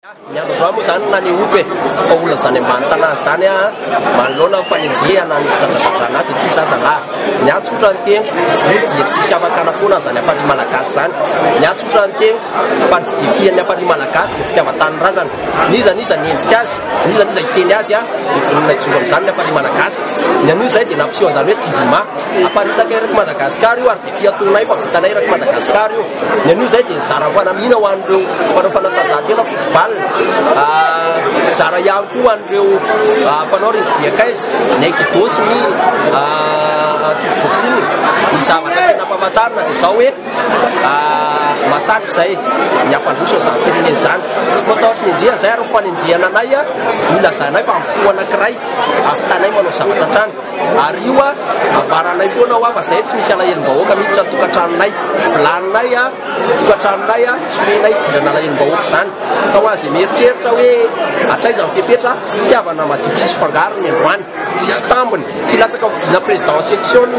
Ny andro androany moa izany no nanehoako e, fa olona izany ambany tanàna izany a, manoloana ny fanenjehana ny fitrandradradrana ahy dia ity za zalahy. Ny ahy tsotra ny teniko, io dia tsisy afaka hanafoana an'izany hafari malagasy izany. Ny ahy tsotra ny teniko, fa ny fidifian'ny hafari malagasy dia fitiavan-tanindrazana. N'iza n'iza nihenjika azy, n'iza n'iza hiteny azy a, dia vonona hijoro amin'izany ny hafari malagasy. Ny anio izay dia nampiseho an'izany hoe Jivima. Aparitaka eraky Madagasikara io ary dia fiatoanay fa vitanay eraky Madagasikara io. Ny anio izay dia nizara fanamiana ho an'ireo mpanao fanatanjahantena football, nizara ihany koa ho an'ireo mpanao rugby à 15, ny aikido sy ny kickboxing. Ny zavatra tena ampahafantarina dia izao hoe masaky izay ny hampandroso an'izany firenena izany. Tsy matahotra ny enjehina izay ary ny fanenjehana anay no ilazanay fa am-po anankiray ahavitanay manao zavatra hatrany. Ary io a, ambaranay foana hoa fa zay tsy misy alahelom-bahoaka miditra ny tokantranonay. Vilaninay a, tokantranonay a, tsy omenay hidirana alahelom-bahoaka izany. Ka ho an'izay mieritreritra hoe hatraiza ny fepetra, fitiavana madio tsisy fangarony androany, tsisy tambiny, tsy hilatsaka hofidiana président section,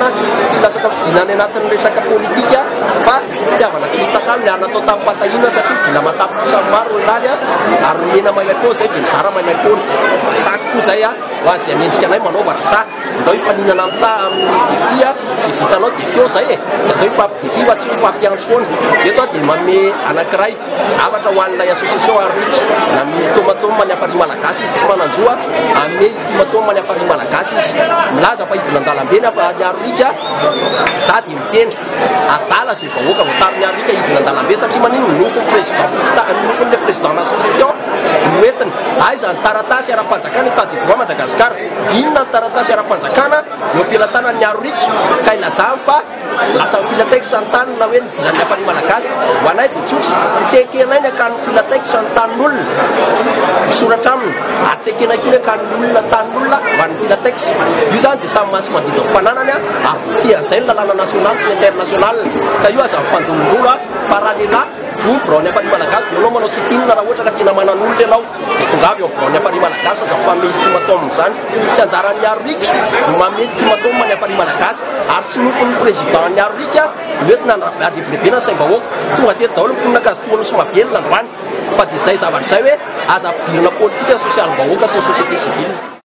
tsy hilatsaka hofidiana any anatin'ny resaka politika fa fitiavana tsisy takalony ary natao tamim-pahasahiana satria vola aman-tapitrisany maro ny lany a, ary nomena maimaim-poana izay dia mizara maimaim-poana. Saky koa izay a. Ho azy izay hanenjika anay manaova raha sahy. Ndao hifaninana amin'ny tsaha amin'ny défi a, izay vitanao défi eo izay e. Dia ndao hifampi-défi fa tsy hoe hifampiantso foana. Eto aho dia manome anankiray hafatra ho an'ilay association Arnic. Nanome ultimatum ny Hafari Malagasy izy, tsy manan-jo hanome ultimatum ny Hafari Malagasy izy. Milaza fa hidina an-dalambe ny Arnic, za dia miteny. Adala izay vahoaka voatarin'ny alika hidina an-dalambe satria maninona? Nofon'ny président fokontany, nofon'ilay président association no entiny. Aiza ny taratasy ara-panjakana état de droit Madagascar? Inona ny taratasy ara-panjakana eo am-pelatanan'ny Aroriaka ka ilazany fa lasan'ny Filatex ny tany na hoe nidiran'ny Hafari Malagasy? Ho anay dia tsotra, tsy ekenay ny hakan'ny Filatex ny tanin'olona misoratra aminy ary tsy ekenay koa ny hakan'ny olona tanin'olona ho an'ny Filatex. Io izany dia samy masi-mandidy amin'ny fananany ary Voafehin'izay ny lalàna nasionaly sy international ka io aza mifandolondolo a! Fa raha lehilahy voa ny biraon'ny Hafari Malagasy dia enao manao sit-in raha ohatra ka tena manan'olona ianao dia tongava eo amin'ny biraon'ny Hafari Malagasy aza mifanome ultimatum izany. Tsy anjaran'ny Aroriaka no manome ultimatum ny Hafari Malagasy ary tsy nofin'ny président ny Aroriaka no entina handrebirebena ny saim-bahoaka. Tonga teto daholo ny mponina Ankazotohana sy Mahavelona androany fa dia izay zavatra izay hoe aza ampidirina politika ny sosialim-bahoaka sy ny société civile.